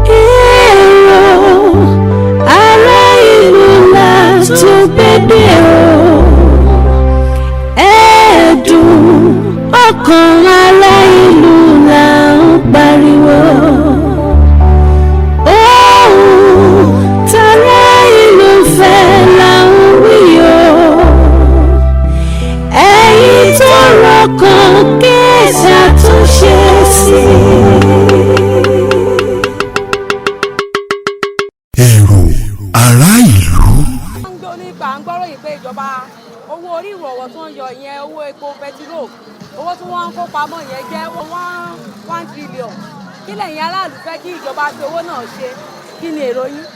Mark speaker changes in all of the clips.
Speaker 1: Èrò ará ìlú la tún gbédè o. Ẹ̀ẹ́dùn ọkàn ará ìlú là ń pariwo. Ohun tará ìlú fẹ́ là ń wí o. Ẹ̀yin tọ́rọ̀ kàn kẹ́ ṣàtúnṣe sí i.
Speaker 2: Èrò ará ìlú.
Speaker 3: Ń gbọ́ nípa à ń gbọ́rọ̀ yìí pé ìjọba, owó orí ìrànwọ́ tó ń yọ ìyẹn, owó epo pẹtiró, owó tí wọ́n ń kó pamọ́ yẹn jẹ́ 1.1 trillion. Kí lẹ̀yin aráàlú fẹ́ kí ìjọba fi owó náà ṣe? Kí ni èrò yín?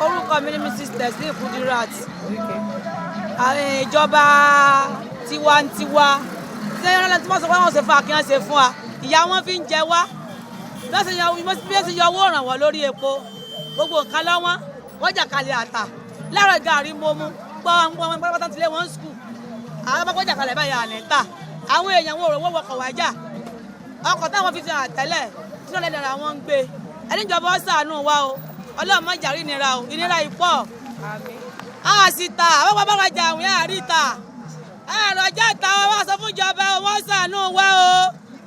Speaker 4: Orúkọ mi ni Mrs Teslim Kudirat. Àwọn ìjọba tiwantiwa sẹ́yìn ọlọ́run tí wọ́n sọ pé wọ́n ṣe fún wa, kí wọ́n ṣe fún wa. Ìyà wọn fi ń jẹ wá. Bí wọ́n ṣe yọ owó ìrànwọ́ lórí epo, gbogbo nǹkan lọ́wọ́n. Wọ́n jà kalẹ̀ àtà láàárọ̀, gàrí mo mú gbọ́ àwọn pátápátá tilé wọn school. Àwọn ọmọ jà kalẹ̀ báyà ní ta. Àwọn èèyàn wọn ò rówó wọkọ̀ wájà. Ọkọ̀ táwọn fi fi hàn tẹ́lẹ̀ tí wọ́n lẹ́nu ara wọn ń gbé ẹni. Ìjọba ó ṣàánú wa o. Ọlọ́run má jàrí ìnira o. Ìnira yìí pọ̀. A sì ta àwọn bàbá wa jà àwọn àárí ta àròjà ta. Wọn wá sọ fún ìjọba o, wọ́n ṣàánú wa o.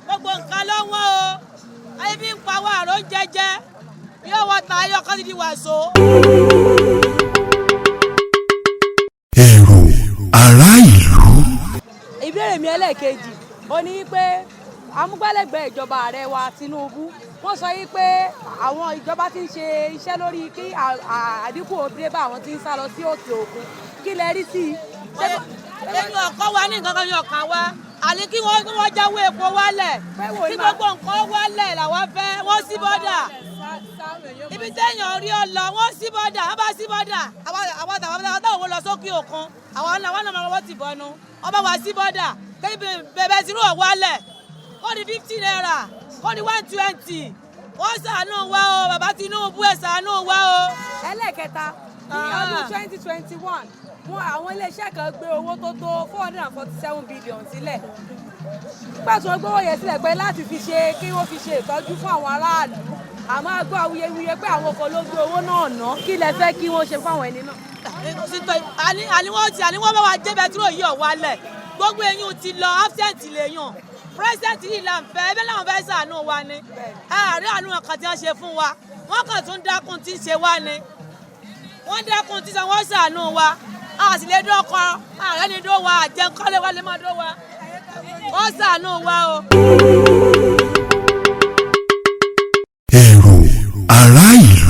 Speaker 4: Gbogbo nǹkan ló wọ́n o. Ayé bí ń pa wá, àrò jẹjẹ yóò wọ́n ta ayọ̀ kan ti di wàsó.
Speaker 2: Èrò ará ìlú.
Speaker 3: Ìbéèrè mi ẹlẹ́ẹ̀kejì ó ní pé amúgbálẹ́gbẹ̀ẹ́ ìjọba ààrẹ wa Tinubu, wọ́n sọ yìí pé àwọn ìjọba ti ń ṣe iṣẹ́ lórí kí àdínkù ó dé bá àwọn tí ń sá lọ sí òkè òkun. Kí lẹ rí sí i?
Speaker 4: Ẹnu ọkọ wa ní nǹkan kan ní ọkàn wa, àní kí wọ́n jáwé epo wálẹ̀, kí gbogbo nǹkan wálẹ̀ làwọn fẹ́. Wọ́n sí bọ́dà, ibi téèyàn rí ọ lọ, wọ́n sí bọ́dà. Wọ́n bá sí bọ́dà, àwọn táwọn wọ́n lọ sókè òkun, àwọn náà wọ́n ti bọ̀nu. Wọ́n bá wá sí bọ́dà, kébi bẹ̀bẹ̀ sírú ọ̀ wálẹ̀, kó di ₦50, kó di 120. Wọ́n ṣàánú wa o. Bàbá Tinubu, ẹ̀ ṣàánú wa o.
Speaker 3: Ẹlẹ́ẹ̀kẹta, ní ọdún 2021, wọn àwọn iléeṣẹ́ kan gbé owó tó tó 447 billion sílẹ̀. Nígbà tí wọ́n gbówó yẹn sílẹ̀ pé láti fi ṣe, kí wọ́n fi ṣe ìtọ́jú fún àwọn aráàlú, àmọ́ a gbọ́ awuyewuye pé àwọn kan ló gbé owó náà ná. Kí lẹ fẹ́ kí wọ́n ṣe fún àwọn ẹni náà?
Speaker 4: Àní wọ́n bá wa jẹ́ bẹtiró yìí ọ̀ wálẹ̀. Gbogbo eyín ti lọ, absent lèèyàn. President yìí là ń fẹ́, ẹbí làwọn fẹ́ ṣàánú wa ni. Àárín àánú kan tí wọ́n ṣe fún wa, wọ́n kàn tún dákun tí ń ṣe wá ni. Wọ́n dákun tí wọ́n ṣàánú wa, a sì lè dọ́kọ ààrẹ ni dó wa, àjẹkọ́lé wa lè má dó wa. Wọ́n ṣàánú wa o.
Speaker 2: Èrò ará ìlú.